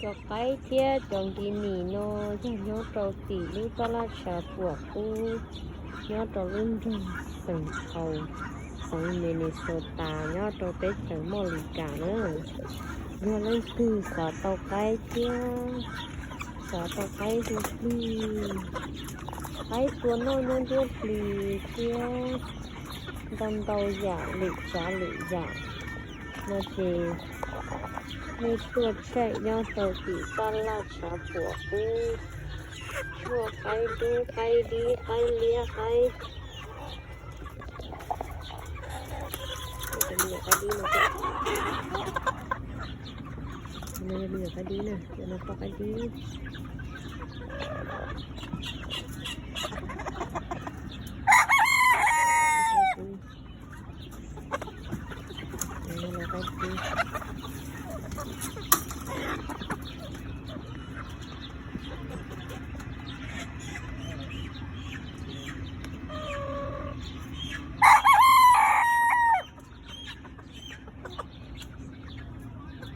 Cov qaib thiab cov nkis nim no yog nyob rau tim lub taj laj tshav puam qub, nyob rau lub nroog Saint Paul, xeev Minnesota, nyob rau teb chaws Amelikas na. Yog leej twg xav tau qaib thiab xav tau qaib hu plig, qaib tua noj nyob nruab hlis thiab ntau ntau yam lwm tsav lwm yam no ces nej tuaj check nyob rau tim taj laj tshav puam qub, muaj qaib dub, qaib dib, qaib liab, qaib, qaib dib na, qaib dib na, cov no poj qaib dib.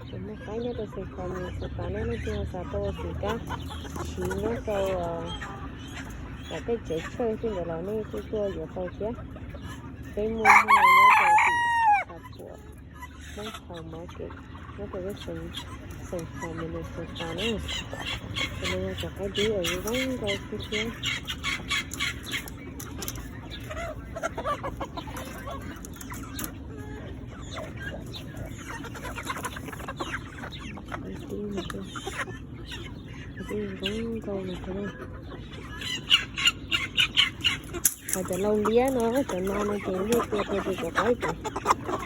Cov muaj qaib nyob rau Saint Paul Minnesota na, leej twg xav tau ua xim kab siv nyob rau tom tej tsev church tej ntawd los nej kuj tuaj yuav tau thiab. Peb muaj muag nyob rau tim Saint Paul, Saint Paul Market, nyob rau lub xeev Saint Paul Minnesota na. Cov no yog cov qaib dib uas zoo nkauj kawg thiab. Qaib dib no, qaib dib zoo nkauj no thiab. Hos cov laus liab no, cov no no ces nej tua rau ces cov qaib ces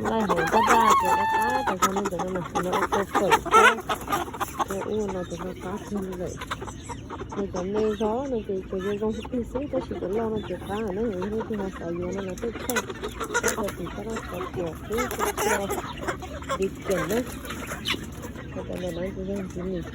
laij hauv ntaj daj ces qab qab, cov no no cov no mas cov no ua kua fawm thiab, cov ua no ces qab qab kawg li lawm. Nws cov me zog no ces cov zoo zoo xwb xwb, tab sis cov loj no ces qab na, yog leej twg ho xav yuav no los tuaj check nyob rau tim taj laj tshav puam qub, Beacon na. Cov ntawm no ces yog nkis nim.